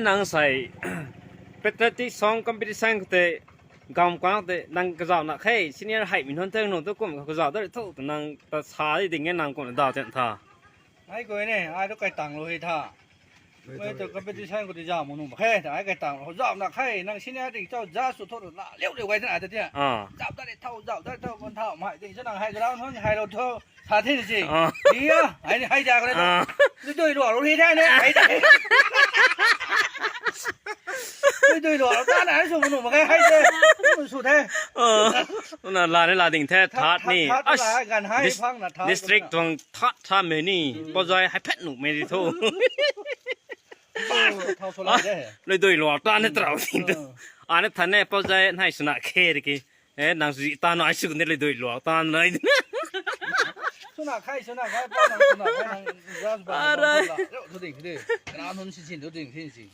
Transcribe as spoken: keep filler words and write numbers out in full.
Nang sei patriotic song competition khou tei gam kang tei nang kazauh na khe, senior hei mi nunc tei nunc tu kum kazauh dat tho, nang ta sa di ding e, nang kum daw ten tha. Ai koi ne, ai tu kai tang lo hei tha. Ai tu competition khou tei zauh mak nuh mak khe, ai kai tang lo zauh na khe, nang senior ding chau judge sw tho la liu liu gay tana ta tia. Ah. Zauh dat tho, zauh dat tho, kon tha mai ding sa nang hei ground hon hei lo tho. Sa the si. Ah. Di a, ai ni hei da ko na. Ah. Lui dui luak lo hei da ne, hei da. Lui dui luak lo ta na, ai sw mak nuh mak khe, hei de. Sw the. Ah. Na la ni la ding the, third ni. Third, third, ash, la, gan hei dis-, phang na third district na. Tuang third tha me ni. Hmm. Pau zai hei phet nuh me di tho. Thau sw la de. Lui dui luak ta ni trau ding tu. Hmm. Ani than ne, pau zai hei swna khe ri ki. Eh, nang zi ta nai sw ni lui dui luak ta nai. Swna khai, swna khai, pa nang swna khai, nang just ba. Ara. Nang la, thu ding, thu ding. Kana nun si sin, thu ding, sin si.